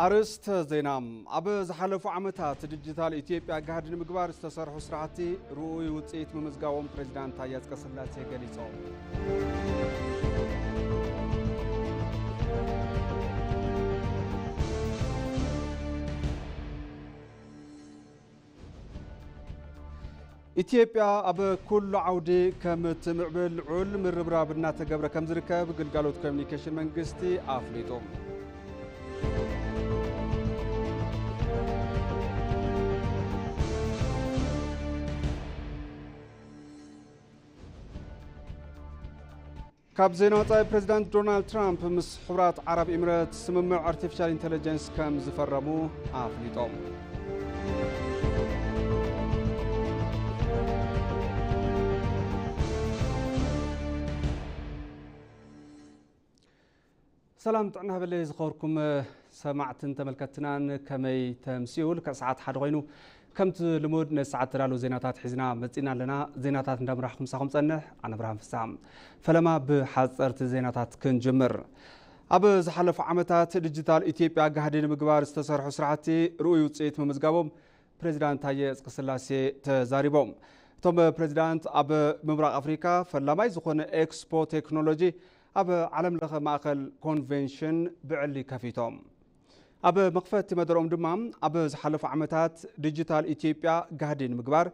ኣርእስተ ዜና። ኣብ ዝሓለፉ ዓመታት ዲጂታል ኢትዮጵያ ጋህዲ ንምግባር ዝተሰርሑ ስራሕቲ ርኡይ ውፅኢት ምምዝጋቦም ፕሬዚዳንት ታየ ኣፅቀስላሴ ገሊፆም። ኢትዮጵያ ኣብ ኩሉ ዓውዲ ከም እትምዕብል ልዑል ምርብራብ እናተገብረ ከም ዝርከብ ግልጋሎት ኮሚኒኬሽን መንግስቲ ኣፍሊጡ። ካብ ዜና ወጻኢ፣ ፕሬዚዳንት ዶናልድ ትራምፕ ምስ ሕቡራት ዓረብ ኢምረት ስምምዕ ኣርቲፊሻል ኢንተለጀንስ ከም ዝፈረሙ ኣፍሊጦም። ሰላም ጥዕና ሃበለይ ዝኸበርኩም ሰማዕትን ተመልከትናን፣ ከመይ ተምስዩ? ልክዕ ሰዓት ሓደ ኮይኑ ከምቲ ልሙድ ነዚ ሰዓት ተዳለዉ ዜናታት ሒዝና መጺና ኣለና። ዜናታት እንዳምራሕኩም ምሳኹም ጸንሕ ኣነ ብርሃን ፍስሃ። ፈለማ ብሓጸርቲ ዜናታት ክንጅምር። ኣብ ዝሓለፉ ዓመታት ዲጂታል ኢትዮጵያ ጋህዲ ንምግባር ዝተሰርሑ ስራሕቲ ርኡይ ውጽኢት ምምዝጋቦም ፕሬዚዳንት ታየ ኣጽቀስላሴ ተዛሪቦም። እቶም ፕሬዚዳንት ኣብ ምብራቕ ኣፍሪካ ፈላማይ ዝኾነ ኤክስፖ ቴክኖሎጂ ኣብ ዓለም ለኸ ማእኸል ኮንቬንሽን ብዕሊ ከፊቶም። ኣብ መኽፈቲ መደረኦም ድማ ኣብ ዝሓለፉ ዓመታት ዲጂታል ኢትዮጵያ ጋህዲ ንምግባር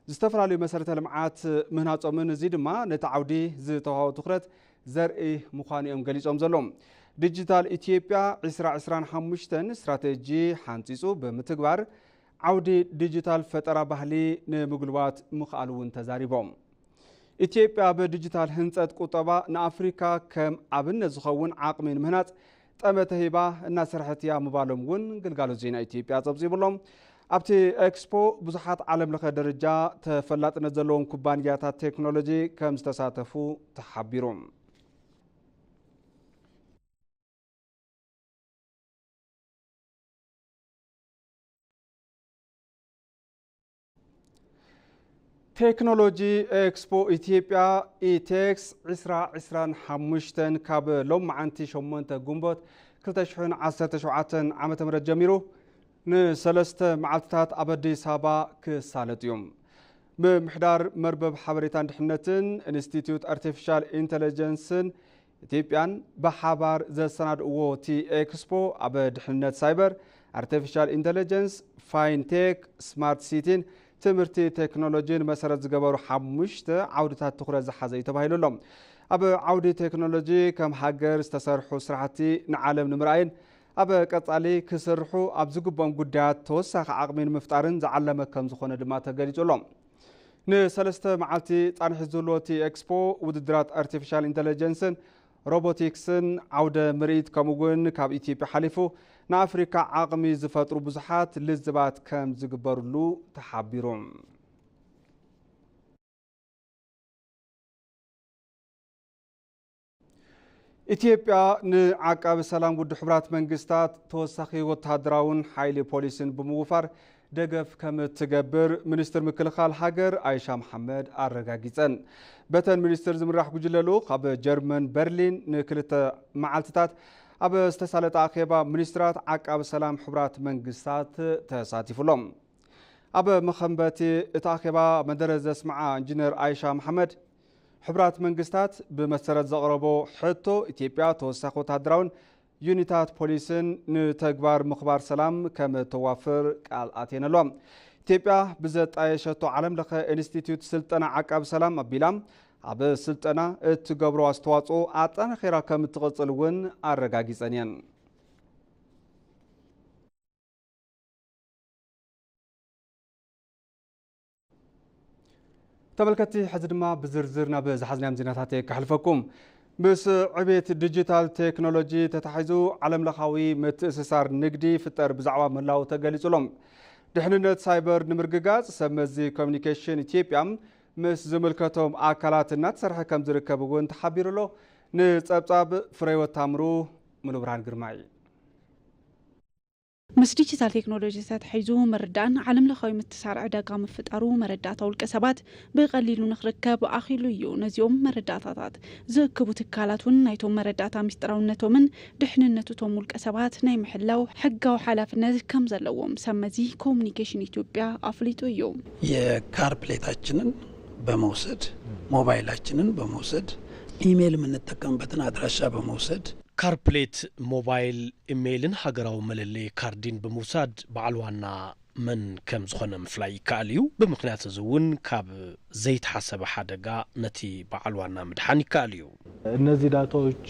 ዝተፈላለዩ መሰረተ ልምዓት ምህናጾምን እዚ ድማ ነቲ ዓውዲ ዝተዋህቦ ትኹረት ዘርኢ ምዃኑ እዮም ገሊጾም ዘለዉ። ዲጂታል ኢትዮጵያ ዕስራ ዕስራን ሓሙሽተን ስትራቴጂ ሓንጺጹ ብምትግባር ዓውዲ ዲጂታል ፈጠራ ባህሊ ንምጉልባት ምኽኣሉ እውን ተዛሪቦም። ኢትዮጵያ ብዲጂታል ህንጸት ቁጠባ ንኣፍሪካ ከም ኣብነት ዝኸውን ዓቕሚ ንምህናጽ ጠመተ ሂባ እናሰርሐት እያ ምባሎም እውን ግልጋሎት ዜና ኢትዮጵያ ጸብጺቡሎም። ኣብቲ ኤክስፖ ብዙሓት ዓለም ለኸ ደረጃ ተፈላጥነት ዘለዎም ኩባንያታት ቴክኖሎጂ ከም ዝተሳተፉ ተሓቢሩ። ቴክኖሎጂ ኤክስፖ ኢትዮጵያ ኢቴክስ ዕስራ ዕስራን ሓሙሽተን ካብ ሎማዓንቲ ሸሞንተ ግንቦት ክልተ ሽሕን ዓሰርተ ሸውዓተን ዓመተ ምህረት ጀሚሩ ንሰለስተ መዓልትታት ኣብ ኣዲስ ኣበባ ክሳለጥ እዩ። ምምሕዳር መርበብ ሓበሬታን ድሕነትን ኢንስቲትዩት ኣርቲፊሻል ኢንተለጀንስን ኢትዮጵያን ብሓባር ዘሰናድእዎ እቲ ኤክስፖ ኣብ ድሕነት ሳይበር፣ ኣርቲፊሻል ኢንተለጀንስ፣ ፋይንቴክ፣ ስማርት ሲቲን ትምህርቲ ቴክኖሎጂን መሰረት ዝገበሩ ሓሙሽተ ዓውድታት ትኹረት ዝሓዘ እዩ ተባሂሉ ኣሎ። ኣብ ዓውዲ ቴክኖሎጂ ከም ሃገር ዝተሰርሑ ስራሕቲ ንዓለም ንምርኣይን ኣብ ቀጻሊ ክስርሑ ኣብ ዝግብኦም ጉዳያት ተወሳኺ ዓቕሚ ንምፍጣርን ዝዓለመ ከም ዝኾነ ድማ ተገሊጹ ኣሎ። ንሰለስተ መዓልቲ ጻንሒት ዝህልዎ እቲ ኤክስፖ ውድድራት ኣርቲፊሻል ኢንተለጀንስን ሮቦቲክስን ዓውደ ምርኢት ከምኡ እውን ካብ ኢትዮጵያ ሓሊፉ ንኣፍሪካ ዓቕሚ ዝፈጥሩ ብዙሓት ልዝባት ከም ዝግበርሉ ተሓቢሩ። ኢትዮጵያ ንዓቃቢ ሰላም ውድብ ሕቡራት መንግስታት ተወሳኺ ወተሃደራውን ሓይሊ ፖሊስን ብምውፋር ደገፍ ከም እትገብር ሚኒስትር ምክልኻል ሃገር ኣይሻ መሓመድ ኣረጋጊጸን። በተን ሚኒስትር ዝምራሕ ጉጅለ ልኡኽ ኣብ ጀርመን በርሊን ንክልተ መዓልትታት ኣብ ዝተሳለጠ ኣኼባ ሚኒስትራት ዓቃቢ ሰላም ሕቡራት መንግስታት ተሳቲፉሎም። ኣብ መኸንበቲ እቲ ኣኼባ መደረ ዘስምዓ ኢንጂነር ኣይሻ መሓመድ፣ ሕቡራት መንግስታት ብመሰረት ዘቕረቦ ሕቶ ኢትዮጵያ ተወሳኺ ወተሃደራውን ዩኒታት ፖሊስን ንተግባር ምኽባር ሰላም ከም እተዋፍር ቃል ኣትየን ኣለዋ። ኢትዮጵያ ብዘጣየሸቶ ዓለም ለኸ ኢንስቲትዩት ስልጠና ዓቃቢ ሰላም ኣቢላ ኣብ ስልጠና እትገብሮ ኣስተዋፅኦ ኣጠናኺራ ከም እትቕፅል እውን ኣረጋጊፀን እየን። ተመልከትቲ፣ ሕዚ ድማ ብዝርዝር ናብ ዝሓዝናዮም ዜናታት ከሕልፈኩም። ምስ ዕቤት ዲጂታል ቴክኖሎጂ ተታሒዙ ዓለምለኻዊ ምትእስሳር ንግዲ ይፍጠር ብዛዕባ ምህላዉ ተገሊጹ ኣሎ። ድሕንነት ሳይበር ንምርግጋጽ ሰብ መዚ ኮሚኒኬሽን ኢትዮጵያ ምስ ዝምልከቶም ኣካላት እናተሰርሐ ከም ዝርከብ እውን ተሓቢሩ ኣሎ። ንጸብጻብ ፍሬህይወት ታምሩ፣ ሙሉብርሃን ግርማይ። ምስ ዲጂታል ቴክኖሎጂ ተተሓሒዙ ምርዳእን ዓለም ለኻዊ ምትሳር ዕዳጋ ምፍጣሩ መረዳእታ ውልቀ ሰባት ብቐሊሉ ንክርከብ ኣኽኢሉ እዩ። ነዚኦም መረዳእታታት ዝእክቡ ትካላት እውን ናይቶም መረዳእታ ምስጢራውነቶምን ድሕንነቱ እቶም ውልቀ ሰባት ናይ ምሕላው ሕጋዊ ሓላፍነት ከም ዘለዎም ሰብ መዚ ኮሙኒኬሽን ኢትዮጵያ ኣፍሊጡ እዩ። የካር ፕሌታችንን በመውሰድ፣ ሞባይላችንን በመውሰድ፣ ኢሜይል የምንጠቀምበትን አድራሻ በመውሰድ፣ ካርፕሌት ሞባይል ኢሜይልን ሃገራዊ መለለዪ ካርዲን ብምውሳድ በዓል ዋና መን ከም ዝኾነ ምፍላይ ይከኣል እዩ። ብምኽንያት እዚ እውን ካብ ዘይተሓሰበ ሓደጋ ነቲ በዓል ዋና ምድሓን ይከኣል እዩ። እነዚህ ዳታዎች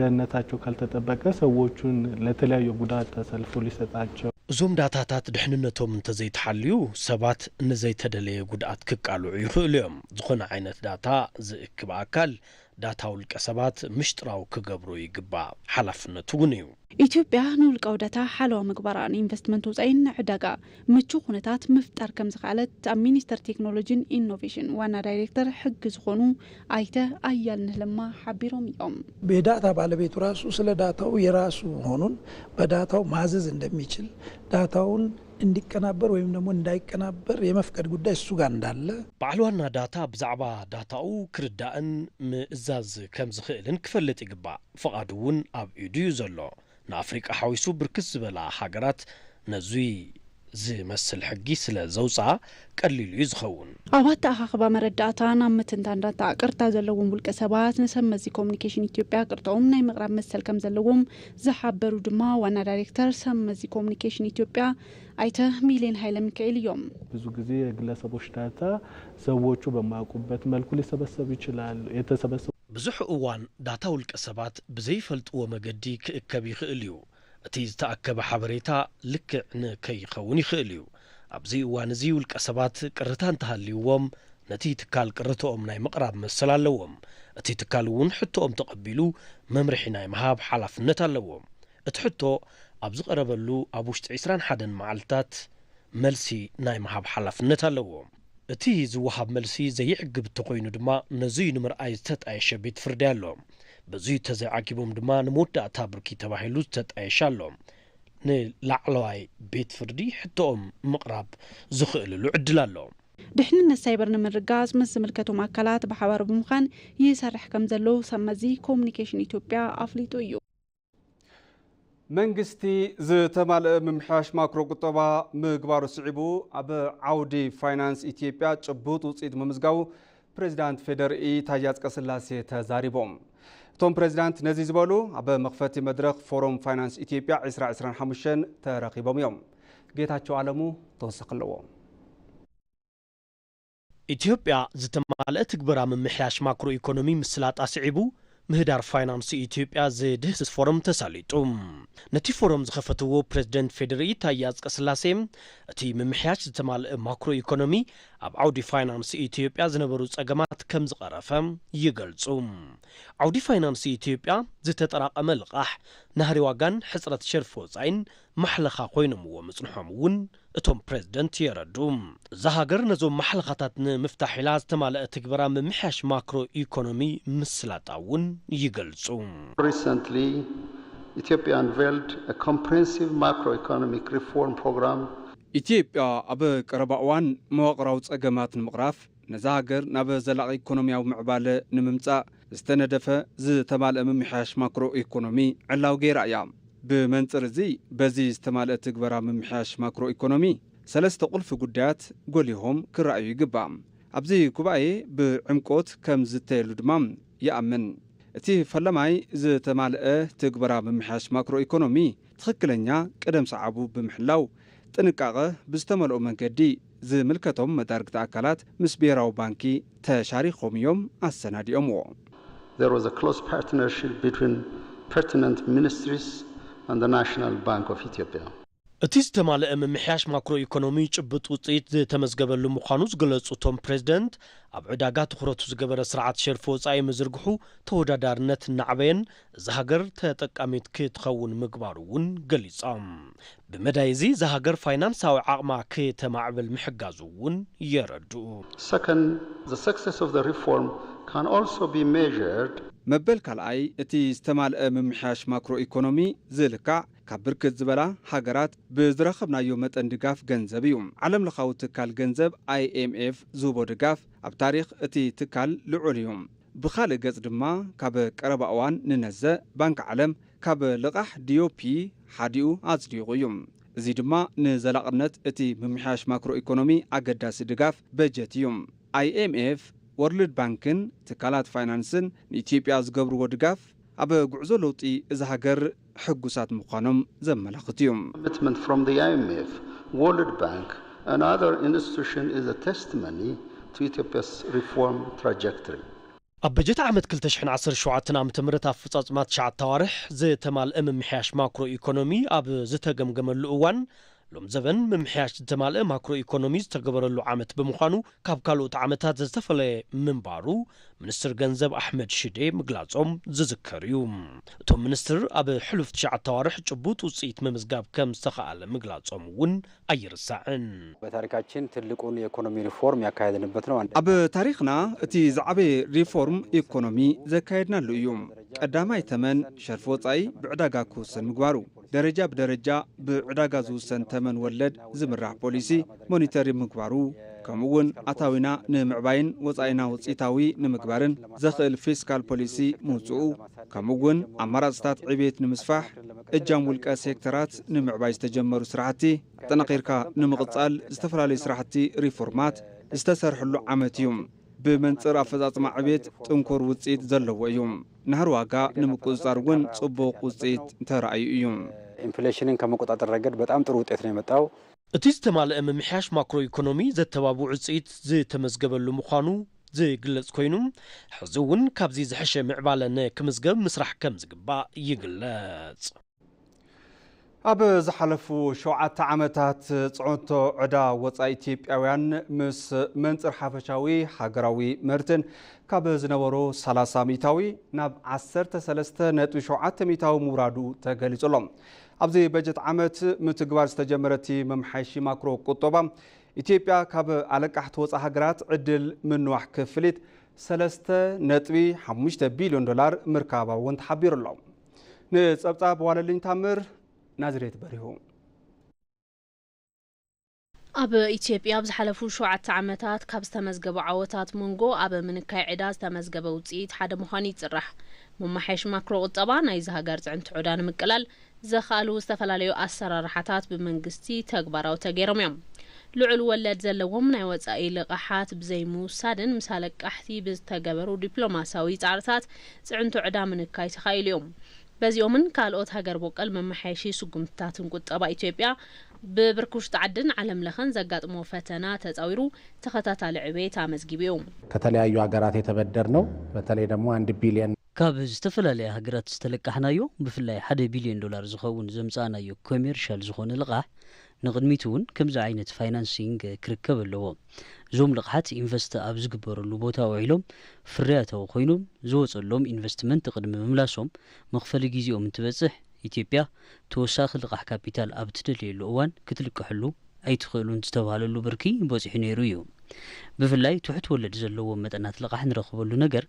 ደህንነታቸው ካልተጠበቀ ሰዎቹን ለተለያዩ ጉዳት አሳልፎ ሊሰጣቸው እዞም ዳታታት ድሕንነቶም እንተዘይተሓልዩ ሰባት ንዘይተደለየ ጉድኣት ክቃልዑ ይኽእሉ እዮም። ዝኾነ ዓይነት ዳታ ዝእክብ ኣካል ዳታ ውልቀ ሰባት ምሽጥራዊ ክገብሮ ይግባእ፣ ሓላፍነቱ እውን እዩ። ኢትዮጵያ ንውልቃዊ ዳታ ሓለዋ ምግባራ ንኢንቨስትመንት ወፃኢን ንዕዳጋ ምቹ ኩነታት ምፍጣር ከም ዝኸኣለት ኣብ ሚኒስቴር ቴክኖሎጂን ኢኖቬሽን ዋና ዳይሬክተር ሕጊ ዝኾኑ ኣይተ ኣያልነህ ለማ ሓቢሮም እዮም። የዳታ ባለቤቱ ራሱ ስለ ዳታው የራሱ መሆኑን በዳታው ማዘዝ እንደሚችል ዳታውን እንዲቀናበር ወይም ደግሞ እንዳይቀናበር የመፍቀድ ጉዳይ እሱ ጋር እንዳለ በዓል ዋና ዳታ ብዛዕባ ዳታኡ ክርዳእን ምእዛዝ ከም ዝኽእልን ክፈልጥ ይግባእ። ፍቓዱ እውን ኣብ ኢዱ እዩ ዘሎ። ንኣፍሪቃ ሓዊሱ ብርክት ዝበላ ሃገራት ነዙይ ዝመስል ሕጊ ስለ ዘውፅኣ ቀሊሉ እዩ ዝኸውን። ኣብ ኣተኣኻኽባ መረዳእታ ናብ ምትንታን ዳታ ቅርታ ዘለዎም ውልቀ ሰባት ንሰብ መዚ ኮሙኒኬሽን ኢትዮጵያ ቅርታኦም ናይ ምቕራብ መሰል ከም ዘለዎም ዝሓበሩ ድማ ዋና ዳይሬክተር ሰብ መዚ ኮሙኒኬሽን ኢትዮጵያ ኣይተ ሚሊዮን ሃይለ ሚካኤል እዮም። ብዙ ጊዜ የግለሰቦች ዳታ ሰዎቹ በማያውቁበት መልኩ ሊሰበሰቡ ይችላሉ። የተሰበሰቡ ብዙሕ እዋን ዳታ ውልቀ ሰባት ብዘይፈልጥዎ መገዲ ክእከብ ይኽእል እዩ። እቲ ዝተኣከበ ሓበሬታ ልክዕ ንከይኸውን ይኽእል እዩ። ኣብዚ እዋን እዚ ውልቀ ሰባት ቅርታ እንተሃልይዎም ነቲ ትካል ቅርትኦም ናይ ምቕራብ መሰል ኣለዎም። እቲ ትካል እውን ሕቶኦም ተቐቢሉ መምርሒ ናይ ምሃብ ሓላፍነት ኣለዎ። እቲ ሕቶ ኣብ ዝቐረበሉ ኣብ ውሽጢ ዕስራን ሓደን መዓልትታት መልሲ ናይ ምሃብ ሓላፍነት ኣለዎ። እቲ ዝወሃብ መልሲ ዘይዕግብ እንተኾይኑ ድማ ነዙይ ንምርኣይ ዝተጣየሸ ቤት ፍርዲ ኣሎ። በዙይ ተዘይዓጊቦም ድማ ንመወዳእታ ብርኪ ተባሂሉ ዝተጣየሸ ኣሎ። ንላዕለዋይ ቤት ፍርዲ ሕቶኦም ምቕራብ ዝኽእልሉ ዕድል ኣሎ። ድሕንነት ሳይበር ንምርጋፅ ምስ ዝምልከቶም ኣካላት ብሓባር ብምዃን ይሰርሕ ከም ዘሎ ሰብ መዚ ኮሙኒኬሽን ኢትዮጵያ ኣፍሊጡ እዩ። መንግስቲ ዝተማልአ ምምሕያሽ ማክሮ ቁጠባ ምግባሩ ስዒቡ ኣብ ዓውዲ ፋይናንስ ኢትዮጵያ ጭቡጥ ውፅኢት ምምዝጋቡ ፕሬዚዳንት ፌዴሪኢ ታዬ ኣጽቀስላሴ ተዛሪቦም። እቶም ፕሬዚዳንት ነዚ ዝበሉ ኣብ መኽፈቲ መድረኽ ፎረም ፋይናንስ ኢትዮጵያ ዕስራ ዕስራን ሓሙሽተን ተረኺቦም እዮም። ጌታቸው ኣለሙ ተወሳኺ ኣለዎ። ኢትዮጵያ ዝተማልአ ትግበራ ምምሕያሽ ማክሮ ኢኮኖሚ ምስላጣ ስዒቡ ምህዳር ፋይናንስ ኢትዮጵያ ዝድህስስ ፎረም ተሳሊጡ። ነቲ ፎረም ዝኸፈትዎ ፕሬዚደንት ፌዴሪኢ ታዬ ኣጽቀስላሴ እቲ ምምሕያሽ ዝተማልአ ማክሮ ኢኮኖሚ ኣብ ዓውዲ ፋይናንስ ኢትዮጵያ ዝነበሩ ጸገማት ከም ዝቐረፈ ይገልጹ። ዓውዲ ፋይናንስ ኢትዮጵያ ዝተጠራቐመ ልቓሕ፣ ናህሪ ዋጋን ሕጽረት ሸርፊ ወጻኢን ማሕለኻ ኮይኖምዎ ምጽንሖም እውን እቶም ፕሬዝደንት የረድኡ። እዛ ሃገር ነዞም ማሕለኻታት ንምፍታሕ ኢላ ዝተማልአ ትግበራ ምምሕያሽ ማክሮ ኢኮኖሚ ምስላጣ እውን ይገልጹ። Recently, Ethiopia unveiled a comprehensive macroeconomic reform program. ኢትዮጵያ ኣብ ቀረባ እዋን መዋቕራዊ ጸገማት ንምቕራፍ ነዛ ሃገር ናብ ዘላቒ ኢኮኖሚያዊ ምዕባለ ንምምጻእ ዝተነደፈ ዝተማልአ ምምሕያሽ ማክሮ ኢኮኖሚ ዕላዊ ገይራ እያ። ብመንጽር እዚ በዚ ዝተማልአ ትግበራ ምምሕያሽ ማክሮ ኢኮኖሚ ሰለስተ ቁልፊ ጉዳያት ጎሊሆም ክረኣዩ ይግባእ። ኣብዚ ጉባኤ ብዕምቆት ከም ዝዝተየሉ ድማ ይኣምን። እቲ ፈለማይ ዝተማልአ ትግበራ ምምሕያሽ ማክሮ ኢኮኖሚ ትኽክለኛ ቅደም ሰዓቡ ብምሕላው ጥንቃቐ ብዝተመልኦ መንገዲ ዝምልከቶም መዳርግቲ ኣካላት ምስ ብሄራዊ ባንኪ ተሻሪኾም እዮም ኣሰናዲኦምዎ። There was a close partnership between pertinent ministries and the National Bank of Ethiopia. እቲ ዝተማልአ ምምሕያሽ ማክሮ ኢኮኖሚ ጭቡጥ ውፅኢት ዝተመዝገበሉ ምዃኑ ዝገለፁ እቶም ፕሬዝደንት፣ ኣብ ዕዳጋ ትኹረቱ ዝገበረ ስርዓት ሸርፊ ወፃኢ ምዝርግሑ ተወዳዳርነት እናዕበየን እዛ ሃገር ተጠቃሚት ክትኸውን ምግባሩ እውን ገሊፆም። ብመዳይ እዚ እዛ ሃገር ፋይናንሳዊ ዓቕማ ክተማዕብል ምሕጋዙ እውን የረድኡ። Second, the success of the reform can also be measured መበል ካልኣይ እቲ ዝተማልአ ምምሕያሽ ማክሮ ኢኮኖሚ ዝልካዕ ካብ ብርክት ዝበላ ሃገራት ብዝረኸብናዮ መጠን ድጋፍ ገንዘብ እዩ። ዓለም ለኻዊ ትካል ገንዘብ ኣይኤምኤፍ ዝህቦ ድጋፍ ኣብ ታሪኽ እቲ ትካል ልዑል እዩ። ብኻልእ ገጽ ድማ፣ ካብ ቀረባ እዋን ንነዘ ባንክ ዓለም ካብ ልቓሕ ዲዮፒ ሓዲኡ ኣጽዲቑ እዩ። እዚ ድማ ንዘላቕነት እቲ ምምሕያሽ ማክሮ ኢኮኖሚ ኣገዳሲ ድጋፍ በጀት እዩ። ኣይኤምኤፍ፣ ወርልድ ባንክን ትካላት ፋይናንስን ንኢትዮጵያ ዝገብርዎ ድጋፍ ኣብ ጉዕዞ ለውጢ እዛ ሃገር ሕጉሳት ምዃኖም ዘመላኽት እዩ። Commitment from the I M F, World Bank, and other institutions is a testimony to Ethiopia's reform trajectory. ኣብ በጀት ዓመት ክልተ ሽሕን ዓሰርተ ሸውዓተን ዓመተ ምህረት ኣፈጻጽማ ትሽዓተ ኣዋርሕ ዝተማልአ ምምሕያሽ ማክሮ ኢኮኖሚ ኣብ ዝተገምገመሉ እዋን፣ ሎም ዘበን ምምሕያሽ ዝተማልአ ማክሮ ኢኮኖሚ ዝተገበረሉ ዓመት ብምዃኑ፣ ካብ ካልኦት ዓመታት ዝተፈለየ ምንባሩ ሚኒስትር ገንዘብ ኣሕመድ ሽዴ ምግላጾም ዝዝከር እዩ። እቶም ሚኒስትር ኣብ ሕሉፍ ትሽዓተ ኣዋርሕ ጭቡጥ ውጽኢት ምምዝጋብ ከም ዝተኻኣለ ምግላጾም እውን ኣይርሳዕን። በታሪካችን ትልቁን የኢኮኖሚ ሪፎርም ያካሄድንበት ነው። ኣብ ታሪኽና እቲ ዝዓበየ ሪፎርም ኢኮኖሚ ዘካየድናሉ እዩ። ቀዳማይ ተመን ሸርፊ ወጻኢ ብዕዳጋ ክውሰን ምግባሩ፣ ደረጃ ብደረጃ ብዕዳጋ ዝውሰን ተመን ወለድ ዝምራሕ ፖሊሲ ሞኒተሪ ምግባሩ፣ ከምኡ እውን ኣታዊና ንምዕባይን ወጻኢና ውጽኢታዊ ንምግባርን ዘኽእል ፊስካል ፖሊሲ ምውጽኡ፣ ከምኡ እውን ኣማራጽታት ዕቤት ንምስፋሕ እጃም ውልቀ ሴክተራት ንምዕባይ ዝተጀመሩ ስራሕቲ ኣጠናኺርካ ንምቕጻል ዝተፈላለዩ ስራሕቲ ሪፎርማት ዝተሰርሕሉ ዓመት እዩ። ብመንጽር ኣፈጻጽማ ዕቤት ጥንኩር ውጽኢት ዘለዎ እዩ። ናህሪ ዋጋ ንምቁጽጻር እውን ጽቡቕ ውጽኢት ተራእዩ እዩ። ኢንፍሌሽንን ከመቆጣጠር ረገድ በጣም ጥሩ ውጤት ነው የመጣው። እቲ ዝተማልአ ምምሕያሽ ማክሮ ኢኮኖሚ ዘተባብዑ ውጽኢት ዝተመዝገበሉ ምዃኑ ዝግለጽ ኮይኑ፣ ሕዚ እውን ካብዚ ዝሐሸ ምዕባለ ንክምዝገብ ምስራሕ ከም ዝግባእ ይግለጽ። ኣብ ዝሓለፉ ሸውዓተ ዓመታት ጽዕንቶ ዕዳ ወጻኢ ኢትዮጵያውያን ምስ መንጽር ሓፈሻዊ ሃገራዊ ምህርትን ካብ ዝነበሩ ሰላሳ ሚእታዊ ናብ ዓሰርተ ሰለስተ ነጥቢ ሸውዓተ ሚእታዊ ምውራዱ ተገሊጹ ኣሎ። ኣብዚ በጀት ዓመት ምትግባር ዝተጀመረ እቲ መምሓይሺ ማክሮ ቁጠባ፣ ኢትዮጵያ ካብ ኣለቃሕቲ ወጻኢ ሃገራት ዕድል ምንዋሕ ክፍሊት ሰለስተ ነጥቢ ሓሙሽተ ቢልዮን ዶላር ምርካባ እውን ተሓቢሩ ኣሎ። ንጸብጻብ ዋለልኝ ታምር፣ ናዝሬት በሪሁ። ኣብ ኢትዮጵያ ኣብ ዝሓለፉ ሸውዓተ ዓመታት ካብ ዝተመዝገቡ ዓወታት መንጎ ኣብ ምንካይ ዕዳ ዝተመዝገበ ውፅኢት ሓደ ምዃኑ ይፅራሕ። መማሓየሺ ማክሮ ቁጠባ ናይዚ ሃገር ፅዕንቶ ዕዳ ንምቅላል ዘኽኣሉ ዝተፈላለዩ ኣሰራርሓታት ብመንግስቲ ተግባራዊ ተገይሮም እዮም። ልዑል ወለድ ዘለዎም ናይ ወፃኢ ልቓሓት ብዘይምውሳድን ምስ ኣለቃሕቲ ብዝተገበሩ ዲፕሎማሲያዊ ፃዕርታት ፅዕንቶ ዕዳ ምንካይ ተኻኢሉ እዮም። በዚኦምን ካልኦት ሃገር ቦቀል መመሓየሺ ስጉምትታትን ቁጠባ ኢትዮጵያ ብብርኪ ውሽጢ ዓድን ዓለም ለኸን ዘጋጥሞ ፈተና ተፃዊሩ ተኸታታሊ ዕቤት ኣመዝጊቡ እዩ። ከተለያዩ ሀገራት የተበደርነው በተለይ ደግሞ አንድ ቢሊዮን ካብ ዝተፈላለያ ሃገራት ዝተለቃሕናዮ ብፍላይ ሓደ ቢልዮን ዶላር ዝኸውን ዘምፃእናዮ ኮሜርሻል ዝኾነ ልቓሕ ንቕድሚት እውን ከምዚ ዓይነት ፋይናንሲንግ ክርከብ ኣለዎ። እዞም ልቕሓት ኢንቨስት ኣብ ዝግበረሉ ቦታ ውዒሎም ፍርያታዊ ኮይኖም ዝወፀሎም ኢንቨስትመንት ቅድሚ ምምላሶም መኽፈሊ ግዜኦም እንትበፅሕ ኢትዮጵያ ተወሳኺ ልቓሕ ካፒታል ኣብ ትደልየሉ እዋን ክትልቅሐሉ ኣይትኽእሉን ዝተባህለሉ ብርኪ በፂሑ ነይሩ እዩ። ብፍላይ ትሑት ወለድ ዘለዎም መጠናት ልቓሕ ንረኽበሉ ነገር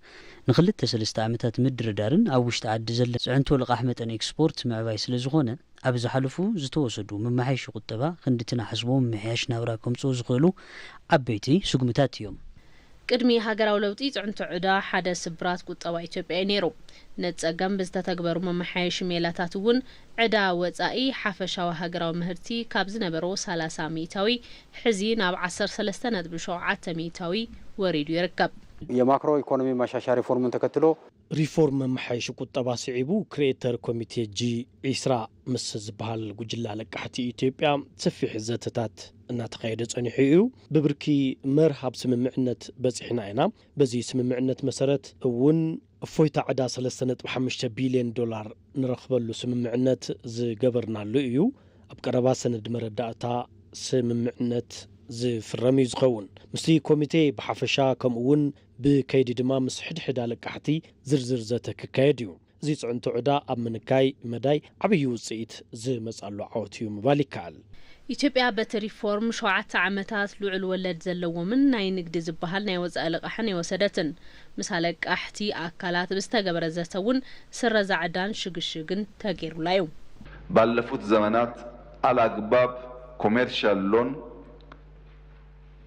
ንክልተ ሰለስተ ዓመታት ምድርዳርን ኣብ ውሽጢ ዓዲ ዘለ ፅዕንቶ ልቓሕ መጠን ኤክስፖርት ምዕባይ ስለዝኾነ ኣብ ዝሓለፉ ዝተወሰዱ መመሓየሺ ቁጠባ ክንዲ እቲ ንሓስቦ ምምሕያሽ ናብራ ከምፅኡ ዝኽእሉ ዓበይቲ ስጉምታት እዮም። ቅድሚ ሃገራዊ ለውጢ ፅዕንቶ ዕዳ ሓደ ስብራት ቁጠባ ኢትዮጵያ እዩ ነይሩ። ነቲ ፀገም ብዝተተግበሩ መመሓየሺ ሜላታት እውን ዕዳ ወፃኢ ሓፈሻዊ ሃገራዊ ምህርቲ ካብ ዝነበሮ ሰላሳ ሚእታዊ ሕዚ ናብ ዓሰርተ ሰለስተ ነጥቢ ሸውዓተ ሚእታዊ ወሪዱ ይርከብ። የማክሮ ኢኮኖሚ ማሻሻያ ሪፎርሙን ተከትሎ ሪፎርም መመሓየሺ ቁጠባ ስዒቡ ክሪኤተር ኮሚቴ ጂ ዒስራ ምስ ዝበሃል ጉጅለ ኣለቃሕቲ ኢትዮጵያ ሰፊሕ ዘተታት እናተኻየደ ጸኒሑ እዩ። ብብርኪ መርህ ኣብ ስምምዕነት በጺሕና ኢና። በዚ ስምምዕነት መሰረት እውን እፎይታ ዕዳ ሰለስተ ነጥቢ ሓሙሽተ ቢልዮን ዶላር ንረኽበሉ ስምምዕነት ዝገበርናሉ እዩ። ኣብ ቀረባ ሰነድ መረዳእታ ስምምዕነት ዝፍረም እዩ ዝኸውን። ምስቲ ኮሚቴ ብሓፈሻ ከምኡ እውን ብከይዲ ድማ ምስ ሕድሕድ ኣለቃሕቲ ዝርዝር ዘተ ክካየድ እዩ። እዚ ፅዕንቶ ዕዳ ኣብ ምንካይ መዳይ ዓብዪ ውፅኢት ዝመፃሉ ዓወት እዩ ምባል ይከኣል። ኢትዮጵያ በቲ ሪፎርም ሸውዓተ ዓመታት ልዑል ወለድ ዘለዎምን ናይ ንግዲ ዝበሃል ናይ ወፃኢ ልቓሕን የወሰደትን። ምስ ኣለቃሕቲ ኣካላት ብዝተገበረ ዘተ እውን ስረዛ ዕዳን ሽግሽግን ተገይሩላ እዩ። ባለፉት ዘመናት አላግባብ ኮሜርሻል ሎን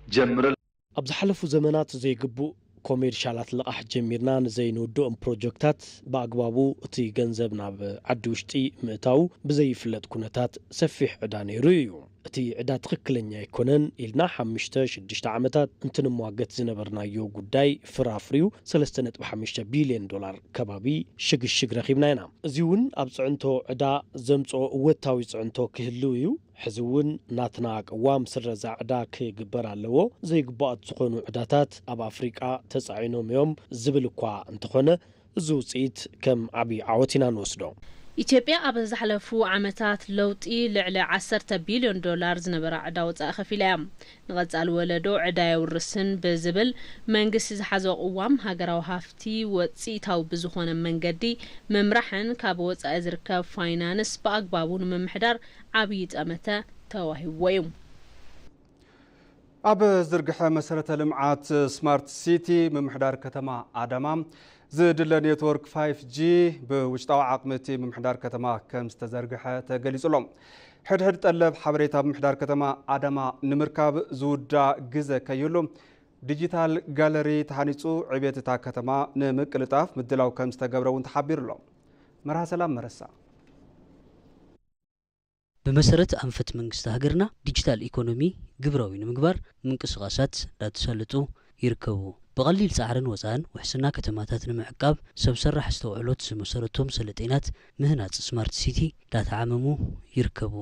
ጀምረን ኣብ ዝሓለፉ ዘመናት ዘይግቡእ ኮሜርሻላት ልቓሕ ጀሚርና ንዘይንውድኦም ፕሮጀክታት ብኣግባቡ እቲ ገንዘብ ናብ ዓዲ ውሽጢ ምእታው ብዘይፍለጥ ኩነታት ሰፊሕ ዕዳ ነይሩ እዩ። እቲ ዕዳ ትኽክለኛ ኣይኮነን ኢልና ሓሙሽተ ሽዱሽተ ዓመታት እንትንሟገት ዝነበርናዮ ጉዳይ ፍራፍሪው ሰለስተ ነጥቢ ሓሙሽተ ቢልዮን ዶላር ከባቢ ሽግሽግ ረኺብና ኢና። እዚ እውን ኣብ ፅዕንቶ ዕዳ ዘምፅኦ እወታዊ ፅዕንቶ ክህልው እዩ። ሕዚ እውን ናትና ቅዋም ስረዛ ዕዳ ክግበር ኣለዎ። ዘይግቡኣት ዝኾኑ ዕዳታት ኣብ ኣፍሪቃ ተፃዒኖም እዮም ዝብል እኳ እንተኾነ እዚ ውፅኢት ከም ዓብዪ ዓወት ኢና ንወስዶ። ኢትዮጵያ ኣብ ዝሓለፉ ዓመታት ለውጢ ልዕሊ ዓሰርተ ቢልዮን ዶላር ዝነበራ ዕዳ ወፃኢ ከፊላ እያ። ንቐፃሊ ወለዶ ዕዳ የውርስን ብዝብል መንግስቲ ዝሓዞ ቅዋም ሃገራዊ ሃፍቲ ወፅኢታዊ ብዝኾነ መንገዲ ምምራሕን ካብ ወፃኢ ዝርከብ ፋይናንስ ብኣግባቡ ንምምሕዳር ዓብዪ ጠመተ ተዋሂብዎ እዩ። ኣብ ዝርግሐ መሰረተ ልምዓት ስማርት ሲቲ ምምሕዳር ከተማ ኣዳማ ዝድለ ኔትወርክ ፋይፍ ጂ ብውሽጣዊ ዓቕሚ እቲ ምምሕዳር ከተማ ከም ዝተዘርግሐ ተገሊጹ ኣሎ። ሕድሕድ ጠለብ ሓበሬታ ምምሕዳር ከተማ ኣዳማ ንምርካብ ዝውዳ ግዘ ከይህሉ ዲጂታል ጋለሪ ተሃኒጹ ዕብየት እታ ከተማ ንምቅልጣፍ ምድላው ከም ዝተገብረ እውን ተሓቢሩ ኣሎ። መርሃ ሰላም መረሳ። ብመሰረት ኣንፈት መንግስቲ ሃገርና ዲጂታል ኢኮኖሚ ግብራዊ ንምግባር ምንቅስቓሳት እንዳተሳለጡ ይርከቡ። ብቐሊል ጻዕርን ወጻእን ውሕስና ከተማታት ንምዕቃብ ሰብ ሰራሕ ኣስተውዕሎት ዝመሰረቶም ሰለጤናት ምህናጽ ስማርት ሲቲ እንዳተዓመሙ ይርከቡ።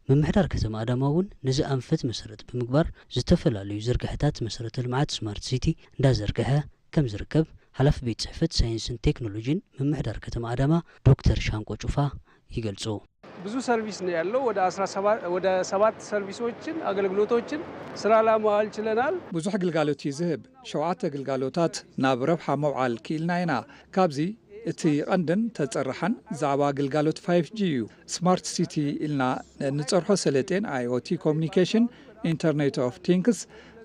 ምምሕዳር ከተማ ኣዳማ እውን ነዚ ኣንፈት መሰረት ብምግባር ዝተፈላለዩ ዝርግሐታት መሰረተ ልምዓት ስማርት ሲቲ እንዳዘርግሐ ከም ዝርከብ ሓላፊ ቤት ጽሕፈት ሳይንስን ቴክኖሎጂን ምምሕዳር ከተማ ኣዳማ ዶክተር ሻንቆ ጩፋ ይገልጹ። ብዙ ሰርቪስ ነው ያለው። ወደ አስራ ሰባት ወደ ሰባት ሰርቪሶችን አገልግሎቶችን ስራ ላይ ማዋል ችለናል። ብዙሕ ግልጋሎት እዩ ዝህብ። ሸውዓተ ግልጋሎታት ናብ ረብሓ መውዓል ክኢልና ኢና። ካብዚ እቲ ቀንድን ተጸራሓን ዛዕባ ግልጋሎት ፋይፍ ጂ እዩ። ስማርት ሲቲ ኢልና ንጸርሖ ሰለጤን ኣይ ኦ ቲ ኮሚኒኬሽን ኢንተርኔት ኦፍ ቲንክስ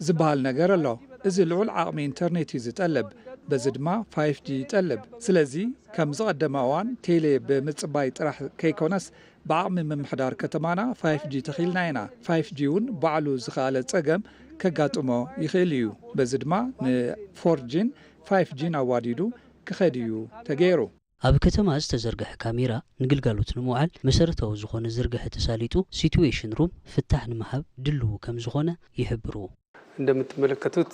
ዝበሃል ነገር ኣሎ። እዚ ልዑል ዓቕሚ ኢንተርኔት እዩ ዝጠልብ። በዚ ድማ ፋይፍ ጂ ይጠልብ። ስለዚ ከም ዝቐደመ እዋን ቴሌ ብምጽባይ ጥራሕ ከይኮነስ ብዓቕሚ ምምሕዳር ከተማና ፋይፍ ጂ ተኺልና ኢና። ፋይፍ ጂ እውን ባዕሉ ዝኸኣለ ጸገም ከጋጥሞ ይኽእል እዩ። በዚ ድማ ንፎር ጂን ፋይፍ ጂን ኣዋዲዱ ክኸድ እዩ ተገይሩ። ኣብ ከተማ ዝተዘርግሐ ካሜራ ንግልጋሎት ንምውዓል መሰረታዊ ዝኾነ ዝርግሐ ተሳሊጡ ሲትዌሽን ሩም ፍታሕ ንምሃብ ድልዉ ከም ዝኾነ ይሕብሩ። እንደምትመለከቱት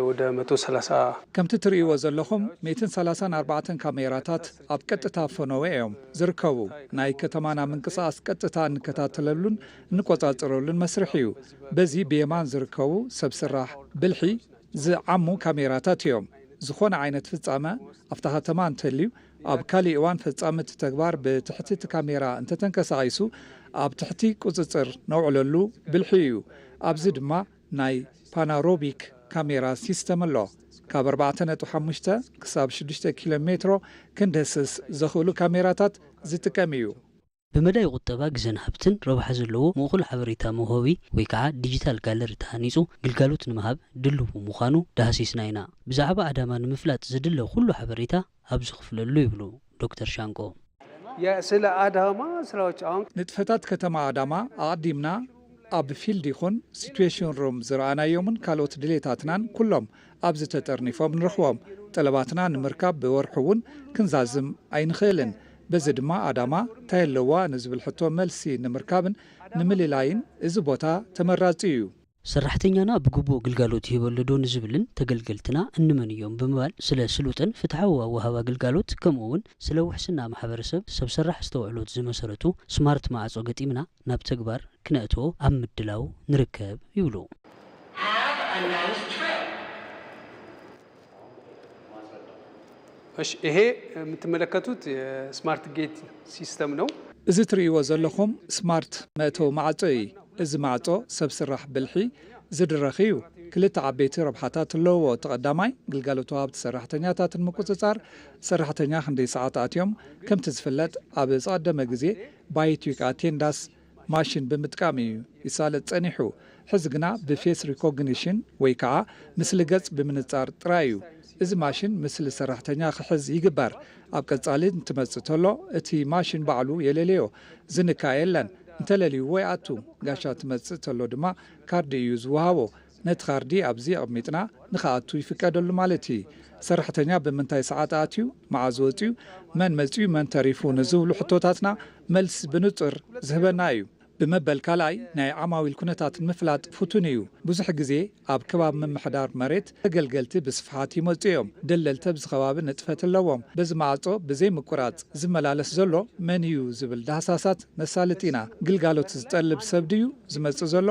ወደ መቶ ሰላሳ ከምቲ ትርእይዎ ዘለኹም ሚእትን ሰላሳን ኣርባዕተን ካሜራታት ኣብ ቀጥታ ፈነወ እዮም ዝርከቡ። ናይ ከተማና ምንቅስቓስ ቀጥታ እንከታተለሉን እንቆጻጸረሉን መስርሕ እዩ። በዚ ብየማን ዝርከቡ ሰብ ስራሕ ብልሒ ዝዓሙ ካሜራታት እዮም። ዝኾነ ዓይነት ፍጻመ ኣብታ ከተማ እንተልዩ ኣብ ካሊእ እዋን ፈጻሚ እቲ ተግባር ብትሕቲ እቲ ካሜራ እንተተንቀሳቒሱ ኣብ ትሕቲ ቁጽጽር ነውዕለሉ ብልሒ እዩ። ኣብዚ ድማ ናይ ፓናሮቢክ ካሜራ ሲስተም ኣሎ። ካብ ኣርባዕተ ነጥቢ ሓሙሽተ ክሳብ ሽዱሽተ ኪሎ ሜትሮ ክንድህስስ ዘኽእሉ ካሜራታት ዝጥቀም እዩ። ብመዳይ ቁጠባ ግዘን ሃብትን ረብሓ ዘለዎ ምእኹል ሓበሬታ መውሃቢ ወይ ከዓ ዲጂታል ጋለሪ ተሃኒፁ ግልጋሎት ንምሃብ ድልዉ ምዃኑ ዳህሲስና ኢና። ብዛዕባ ኣዳማ ንምፍላጥ ዝድለ ኩሉ ሓበሬታ ኣብዚ ክፍለሉ ይብሉ ዶክተር ሻንቆ። ስለ አዳማ ስራዎች አሁን ንጥፈታት ከተማ ኣዳማ ኣቐዲምና ኣብ ፊልድ ይኹን ሲትዌሽን ሩም ዝረኣናዮምን ካልኦት ድሌታትናን ኩሎም ኣብዚ ተጠርኒፎም ንረኽቦም። ጠለባትና ንምርካብ ብወርሒ እውን ክንዛዝም ኣይንኽእልን። በዚ ድማ ኣዳማ እንታይ ኣለዋ ንዝብል ሕቶ መልሲ ንምርካብን ንምልላይን እዚ ቦታ ተመራጺ እዩ። ሰራሕተኛና ብግቡእ ግልጋሎት ይህበሉ ዶ ንዝብልን ተገልገልትና እንመን እዮም ብምባል ስለ ስሉጥን ፍትሓዊ ኣወሃህባ ግልጋሎት ከምኡ እውን ስለ ውሕስና ማሕበረሰብ ሰብ ሰራሕ ኣስተውዕሎት ዝመሰረቱ ስማርት ማዕጾ ገጢምና ናብ ተግባር ክነእትዎ ኣብ ምድላው ንርከብ ይብሉ። እሺ፣ ይሄ የምትመለከቱት የስማርት ጌት ሲስተም ነው። እዚ ትርእይዎ ዘለኹም ስማርት መእተዊ ማዕጾ እዩ። እዚ ማዕጾ ሰብ ስራሕ ብልሒ ዝድረኽ እዩ። ክልተ ዓበይቲ ረብሓታት ኣለውዎ። እቲ ቀዳማይ ግልጋሎት ወሃብቲ ሰራሕተኛታት ንምቁጽጻር፣ ሰራሕተኛ ክንደይ ሰዓት ኣትዮም፣ ከምቲ ዝፍለጥ ኣብ ዝቐደመ ግዜ ባይቱይክ ኣቴንዳስ ማሽን ብምጥቃም እዩ ይሳለጥ ጸኒሑ። ሕዚ ግና ብፌስ ሪኮግኒሽን ወይ ከዓ ምስሊ ገጽ ብምንጻር ጥራይ እዩ። እዚ ማሽን ምስሊ ሰራሕተኛ ክሕዝ ይግበር። ኣብ ቀጻሊ እንትመጽእ ተሎ እቲ ማሽን ባዕሉ የለለዮ። ዝንካ የለን። እንተለልዩ ወይ ኣቱ ጋሻ ትመጽእ ተሎ ድማ ካርዲ እዩ ዝወሃቦ። ነቲ ካርዲ ኣብዚ ኣቕሚጥና ንኽኣቱ ይፍቀደሉ ማለት እዩ። ሰራሕተኛ ብምንታይ ሰዓት ኣትዩ፣ መዓዝ ወፅዩ፣ መን መፅዩ፣ መን ተሪፉ ንዝብሉ ሕቶታትና መልሲ ብንጹር ዝህበና እዩ። ብመበል ካልኣይ ናይ ዓማዊል ኩነታት ንምፍላጥ ፍቱን እዩ። ብዙሕ ግዜ ኣብ ከባቢ ምምሕዳር መሬት ተገልገልቲ ብስፍሓት ይመፁ እዮም። ደለልቲ ኣብዚ ከባቢ ንጥፈት ኣለዎም። በዚ ማዕጾ ብዘይ ምቁራፅ ዝመላለስ ዘሎ መን እዩ ዝብል ዳህሳሳት ነሳልጥ ኢና። ግልጋሎት ዝጠልብ ሰብ ድዩ ዝመፅእ ዘሎ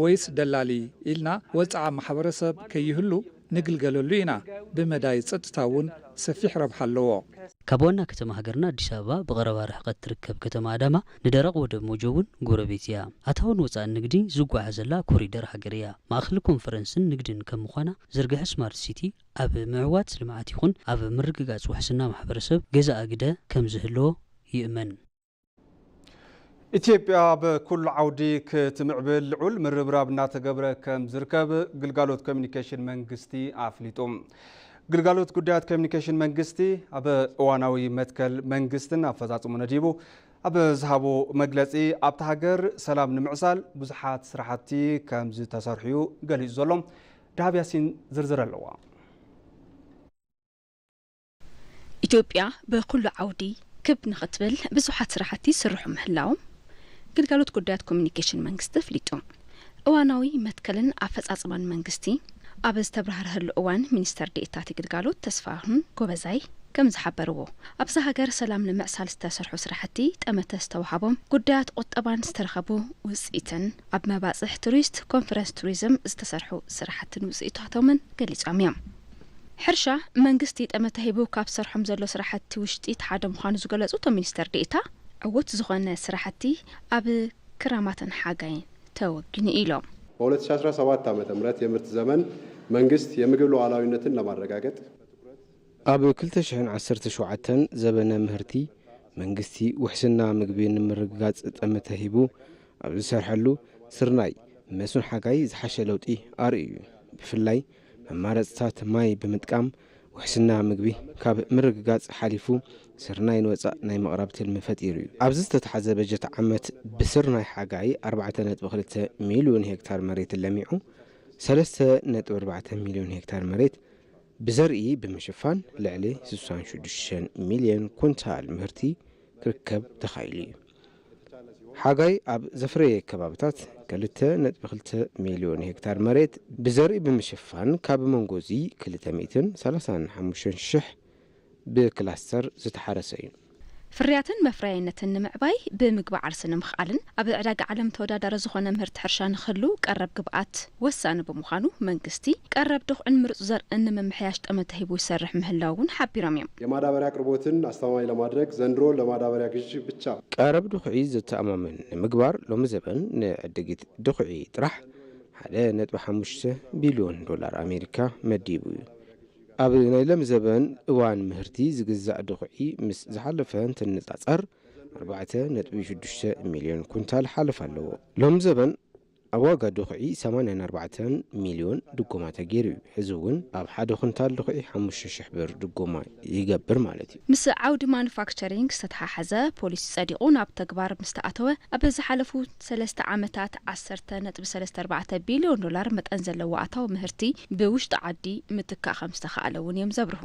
ወይስ ደላሊ ኢልና ወፅዓ ማሕበረሰብ ከይህሉ ንግልገለሉ ኢና። ብመዳይ ጸጥታ እውን ሰፊሕ ረብሓ ኣለዎ። ካብ ዋና ከተማ ሃገርና ኣዲስ ኣበባ ብቐረባ ርሕቀት ትርከብ ከተማ ኣዳማ ንደረቕ ወደብ ሞጆ እውን ጎረቤት እያ። ኣታውን ወፃእን ንግዲ ዝጓዓዘላ ኮሪደር ሃገር እያ። ማእኸል ኮንፈረንስን ንግድን ከም ምዃና ዝርግሐ ስማርት ሲቲ ኣብ ምዕዋት ልምዓት ይኹን ኣብ ምርግጋፅ ውሕስና ማሕበረሰብ ገዛ ኣግደ ከም ዝህልዎ ይእመን። ኢትዮጵያ ብኩሉ ዓውዲ ክትምዕብል ልዑል ምርብራብ እናተገብረ ከም ዝርከብ ግልጋሎት ኮሚኒኬሽን መንግስቲ ኣፍሊጡ። ግልጋሎት ጉዳያት ኮሚኒኬሽን መንግስቲ ኣብ እዋናዊ መትከል መንግስትን ኣፈፃፅሙ ነዲቡ ኣብ ዝሃቦ መግለፂ ኣብታ ሃገር ሰላም ንምዕሳል ብዙሓት ስራሕቲ ከም ዝተሰርሑ እዩ ገሊፁ ዘሎ። ዳሃብ ያሲን ዝርዝር ኣለዋ። ኢትዮጵያ ብኩሉ ዓውዲ ክብ ንኽትብል ብዙሓት ስራሕቲ ይስርሑ ምህላዎም ግልጋሎት ጉዳያት ኮሚኒኬሽን መንግስቲ ኣፍሊጡ። እዋናዊ መትከልን ኣፈፃፅማን መንግስቲ ኣብ ዝተብራህርሀሉ እዋን ሚኒስተር ዴኤታ እቲ ግልጋሎት ተስፋሁን ጎበዛይ ከም ዝሓበርዎ ኣብዛ ሃገር ሰላም ንምዕሳል ዝተሰርሑ ስራሕቲ ጠመተ ዝተውሃቦም ጉዳያት ቁጠባን ዝተረኸቡ ውፅኢትን ኣብ መባፅሕ ቱሪስት ኮንፈረንስ ቱሪዝም ዝተሰርሑ ስራሕትን ውፅኢታቶምን ገሊፆም እዮም። ሕርሻ መንግስቲ ጠመተ ሂቡ ካብ ዝሰርሖም ዘሎ ስራሕቲ ውሽጢ እቲ ሓደ ምዃኑ ዝገለፁ እቶም ሚኒስተር ዴኤታ ዕዉት ዝኾነ ስራሕቲ ኣብ ክራማትን ሓጋይን ተወጊኑ ኢሎም። በ2017 ዓ.ም የምርት ዘመን መንግስት የምግብ ሉዓላዊነትን ለማረጋገጥ ኣብ 2017 ዘበነ ምህርቲ መንግስቲ ውሕስና ምግቢ ንምርግጋፅ ጠመተ ሂቡ ኣብ ዝሰርሐሉ ስርናይ መስኖ ሓጋይ ዝሓሸ ለውጢ ኣርእዩ እዩ። ብፍላይ መማረፅታት ማይ ብምጥቃም ውሕስና ምግቢ ካብ ምርግጋፅ ሓሊፉ ስርናይ ንወፃእ ናይ ምቕራብ ትልሚ ፈጢሩ እዩ። ኣብዚ ዝተተሓዘ በጀት ዓመት ብስርናይ ሓጋይ 4.2 ሚልዮን ሄክታር መሬት ለሚዑ 3.4 ሚልዮን ሄክታር መሬት ብዘርኢ ብምሽፋን ልዕሊ 66 ሚልዮን ኩንታል ምህርቲ ክርከብ ተኻኢሉ እዩ። ሓጋይ ኣብ ዘፍረየ ከባብታት 2.2 ሚልዮን ሄክታር መሬት ብዘርኢ ብምሽፋን ካብ መንጎ እዚ 235 ሺሕ ብክላስተር ዝተሓረሰ እዩ። ፍርያትን መፍረያይነትን ንምዕባይ ብምግቢ ዓርሲ ንምኽኣልን ኣብ ዕዳጋ ዓለም ተወዳዳሪ ዝኾነ ምህርቲ ሕርሻ ንክህሉ ቀረብ ግብኣት ወሳኒ ብምዃኑ መንግስቲ ቀረብ ድኹዕን ምሩፅ ዘርእን ንምምሕያሽ ጠመተ ሂቡ ይሰርሕ ምህላው እውን ሓቢሮም እዮም። የማዳበሪያ አቅርቦትን አስተማማኝ ለማድረግ ዘንድሮ ለማዳበሪያ ግዥ ብቻ ቀረብ ድኹዒ ዘተኣማምን ንምግባር ሎሚ ዘበን ንዕድጊት ድኹዒ ጥራሕ ሓደ ነጥቢ ሓሙሽተ ቢልዮን ዶላር ኣሜሪካ መዲቡ እዩ። ኣብ ናይ ሎም ዘበን እዋን ምህርቲ ዝግዛእ ድኹዒ ምስ ዝሓለፈ እንትንጻጸር ኣርባዕተ ነጥቢ ሽዱሽተ ሚልዮን ኩንታል ሓለፍ ኣለዎ። ሎም ዘበን ኣብ ዋጋ ድኹዒ ሰማንያን ኣርባዕተን ሚልዮን ድጎማ ተገይሩ እዩ። ሕዚ እውን ኣብ ሓደ ኩንታል ድኹዒ ሓሙሽተ ሽሕ ብር ድጎማ ይገብር ማለት እዩ። ምስ ዓውዲ ማኑፋክቸሪንግ ዝተተሓሓዘ ፖሊሲ ጸዲቑ ናብ ተግባር ምስተኣተወ ኣብ ዝሓለፉ ሰለስተ ዓመታት ዓሰርተ ነጥቢ ሰለስተ ኣርባዕተ ቢልዮን ዶላር መጠን ዘለዎ ኣታዊ ምህርቲ ብውሽጢ ዓዲ ምትካእ ከም ዝተኻእለ እውን እዮም ዘብርሁ።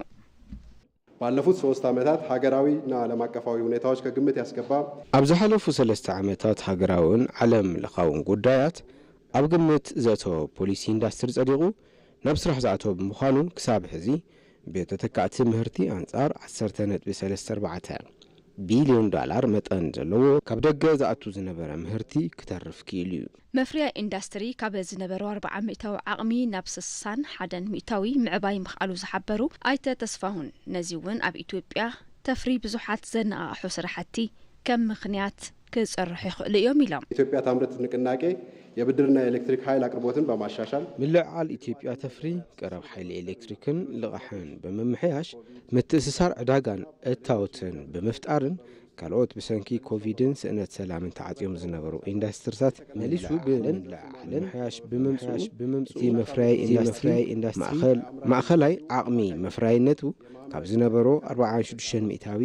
ባለፉት ሶስት ዓመታት ሃገራዊና ዓለም አቀፋዊ ሁኔታዎች ከግምት ያስገባ ኣብ ዝሓለፉ ሰለስተ ዓመታት ሃገራውን ዓለም ለኻውን ጉዳያት ኣብ ግምት ዘእተወ ፖሊሲ ኢንዳስትሪ ጸዲቑ ናብ ስራሕ ዝኣተወ ብምዃኑ ክሳብ ሕዚ ብተተካእቲ ምህርቲ ኣንጻር ዓሰርተ ነጥቢ ሰለስተ ኣርባዕተ ቢልዮን ዳላር መጠን ዘለዎ ካብ ደገ ዝኣቱ ዝነበረ ምህርቲ ክተርፍ ክኢሉ እዩ። መፍረያ ኢንዳስትሪ ካብ ዝነበሮ ኣርብዓ ሚእታዊ ዓቕሚ ናብ ስሳን ሓደን ሚእታዊ ምዕባይ ምኽኣሉ ዝሓበሩ ኣይተ ተስፋሁን፣ ነዚ እውን ኣብ ኢትዮጵያ ተፍሪ ብዙሓት ዘነቓቕሑ ስራሕቲ ከም ምኽንያት ክፅርሑ ይኽእሉ እዮም ኢሎም። ኢትዮጵያ ታምርት ንቅናቄ የብድርና የኤሌክትሪክ ኃይል አቅርቦትን በማሻሻል ምልዕዓል ኢትዮጵያ ተፍሪ ቀረብ ሓይሊ ኤሌክትሪክን ልቓሕን ብምምሕያሽ ምትእስሳር ዕዳጋን እታወትን ብምፍጣርን ካልኦት ብሰንኪ ኮቪድን ስእነት ሰላምን ተዓጽዮም ዝነበሩ ኢንዳስትሪታት መሊሱ ብምልዓልን ምምሕያሽ ብምምፅኡ እቲ መፍረያይ ኢንዳስትሪ ማእኸላይ ዓቕሚ መፍረያይነቱ ካብ ዝነበሮ ኣርብዓን ሽዱሽተን ሚእታዊ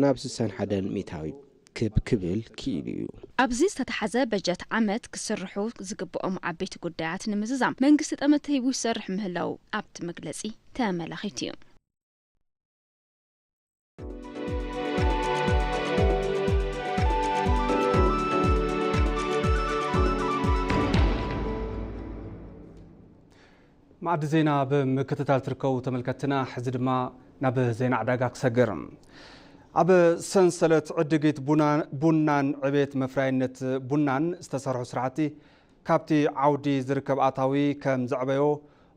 ናብ ስሳን ሓደን ሚእታዊ ክብ ክብል ክኢሉ እዩ። ኣብዚ ዝተተሓዘ በጀት ዓመት ክስርሑ ዝግብኦም ዓበይቲ ጉዳያት ንምዝዛም መንግስቲ ጠመተ ሂቡ ይሰርሕ ምህላው ኣብቲ መግለጺ ተመላኺቱ እዩ። መኣዲ ዜና ብምክትታል ትርከቡ ተመልከትና፣ ሕዚ ድማ ናብ ዜና ዕዳጋ ክሰግር። ኣብ ሰንሰለት ዕድጊት ቡና-፣ ቡናን ዕቤት መፍራይነት ቡናን ዝተሰርሑ ስራሕቲ ካብቲ ዓውዲ ዝርከብ ኣታዊ ከም ዘዕበዮ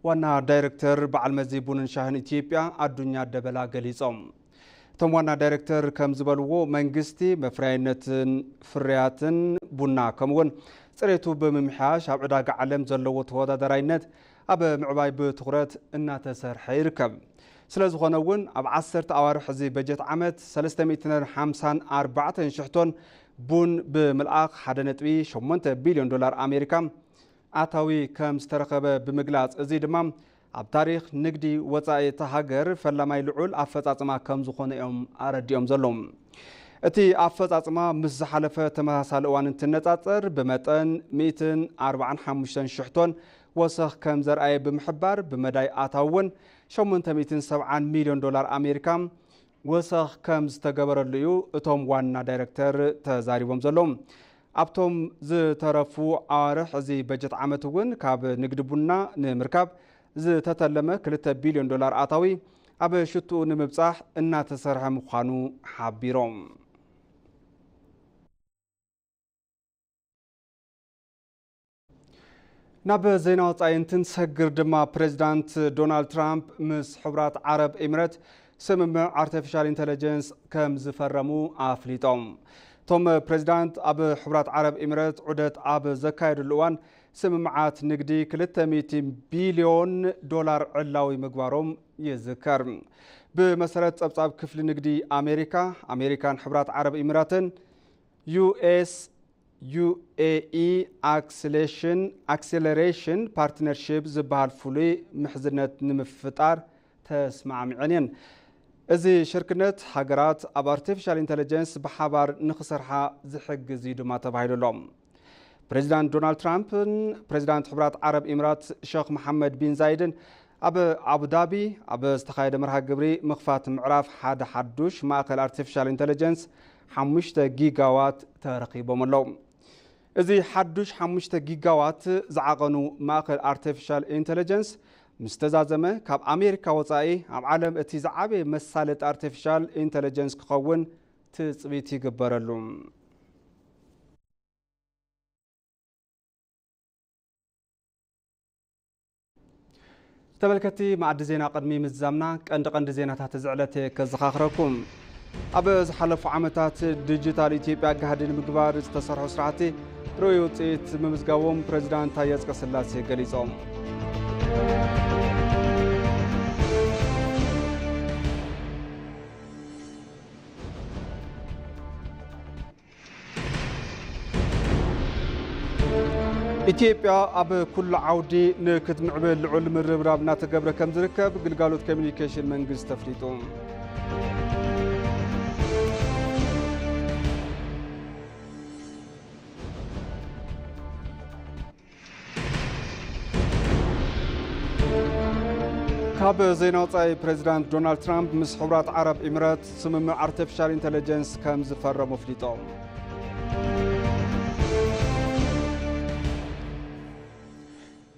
ዋና ዳይሬክተር በዓል መዚ ቡንን ሻህን ኢትዮጵያ ኣዱኛ ደበላ ገሊጾም። እቶም ዋና ዳይሬክተር ከም ዝበልዎ፣ መንግስቲ መፍረያይነትን ፍርያትን ቡና ከምኡውን ጽሬቱ ብምምሕያሽ ኣብ ዕዳጋ ዓለም ዘለዎ ተወዳዳራይነት ኣብ ምዕባይ ብትኹረት እናተሰርሐ ይርከብ። ስለ ዝኾነ እውን ኣብ ዓሰርተ ኣዋርሕ እዚ በጀት ዓመት ሰለስተ ሚእትን ሓምሳን ኣርባዕተን ሽሕ ቶን ቡን ብምልኣኽ ሓደ ነጥቢ ሸሞንተ ቢልዮን ዶላር ኣሜሪካ ኣታዊ ከም ዝተረኸበ ብምግላጽ፣ እዚ ድማ ኣብ ታሪኽ ንግዲ ወጻኢ እታ ሃገር ፈላማይ ልዑል ኣፈጻጽማ ከም ዝኾነ እዮም ኣረዲኦም ዘለዉ። እቲ ኣፈጻጽማ ምስ ዝሓለፈ ተመሳሳሊ እዋን እንትነጻጸር ብመጠን ሚእትን ኣርባዓን ሓሙሽተን ሽሕ ቶን ወሰኽ ከም ዘርኣየ ብምሕባር፣ ብመዳይ ኣታዊ እውን ሸሞንተ ሚእትን ሰብዓን ሚልዮን ዶላር ኣሜሪካ ወሰኽ ከም ዝተገበረሉ እዩ እቶም ዋና ዳይሬክተር ተዛሪቦም ዘለዉ። ኣብቶም ዝተረፉ ኣዋርሕ እዚ በጀት ዓመት እውን ካብ ንግዲ ቡና ንምርካብ ዝተተለመ ክልተ ቢልዮን ዶላር ኣታዊ ኣብ ሽትኡ ንምብጻሕ እናተሰርሐ ምዃኑ ሓቢሮም። ናብ ዜና ወጻኢ እንትንሰግር ድማ፣ ፕሬዚዳንት ዶናልድ ትራምፕ ምስ ሕቡራት ዓረብ ኤሚሬት ስምምዕ ኣርቲፊሻል ኢንተለጀንስ ከም ዝፈረሙ ኣፍሊጦም። እቶም ፕሬዚዳንት ኣብ ሕቡራት ዓረብ ኤሚሬት ዑደት ኣብ ዘካየድሉ እዋን፣ ስምምዓት ንግዲ ክልተ ሚእቲ ቢልዮን ዶላር ዕላዊ ምግባሮም ይዝከር። ብመሰረት ጸብጻብ ክፍሊ ንግዲ ኣሜሪካ፣ ኣሜሪካን ሕቡራት ዓረብ ኤሚራትን ዩ ኤስ ዩ ኤ ኢ ኣክስሌሽን-፣ ኣክሴለሬሽን ፓርትነርሺፕ ዝበሃል ፍሉይ ምሕዝነት ንምፍጣር ተስማዕሚዐን እየን። እዚ ሽርክነት ሃገራት ኣብ ኣርቲፊሻል ኢንተለጀንስ ብሓባር ንኽሰርሓ ዝሕግዝ እዩ ድማ ተባሂሉ ኣሎ። ፕሬዚዳንት ዶናልድ ትራምፕን ፕሬዚዳንት ሕቡራት ዓረብ ኢሚራት ሸኽ መሓመድ ቢን ዛይድን ኣብ ኣቡዳቢ ኣብ ዝተኻየደ መርሃ ግብሪ ምኽፋት ምዕራፍ ሓደ ሓዱሽ ማእኸል ኣርቲፊሻል ኢንተለጀንስ ሓሙሽተ ጊጋዋት ተረኺቦም ኣለዉ። እዚ ሓዱሽ ሓሙሽተ ጊጋዋት ዝዓቐኑ ማእኸል ኣርቲፊሻል ኢንተለጀንስ ምስ ተዛዘመ፣ ካብ ኣሜሪካ ወጻኢ ኣብ ዓለም እቲ ዝዓበየ መሳለጢ ኣርቲፊሻል ኢንተለጀንስ ክኸውን ትጽቢት ይግበረሉ። ተመልከትቲ መኣዲ ዜና፣ ቅድሚ ምዝዛምና ቀንዲ ቀንዲ ዜናታት እዚ ዕለት ከዘኻኽረኩም። ኣብ ዝሓለፉ ዓመታት ዲጂታል ኢትዮጵያ ጋህዲ ንምግባር ዝተሰርሑ ስራሕቲ ርኡይ ውፅኢት ምምዝጋቦም ፕሬዚዳንት ታየ ኣፅቀስላሴ ገሊፆም። ኢትዮጵያ ኣብ ኩሉ ዓውዲ ንክትምዕብል ልዑል ምርብራብ እናተገብረ ከም ዝርከብ ግልጋሎት ኮሚኒኬሽን መንግስቲ ኣፍሊጡ። ካብ ዜና ወጻኢ፣ ፕሬዚዳንት ዶናልድ ትራምፕ ምስ ሕቡራት ዓረብ ኢሚራት ስምምዕ ኣርቲፊሻል ኢንተለጀንስ ከም ዝፈረሙ ኣፍሊጦም።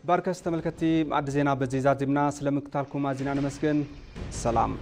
ባርከስ ተመልከትቲ መኣዲ ዜና በዚ ዛዚምና፣ ስለ ምክታልኩም ኣዚና ነመስግን። ሰላም።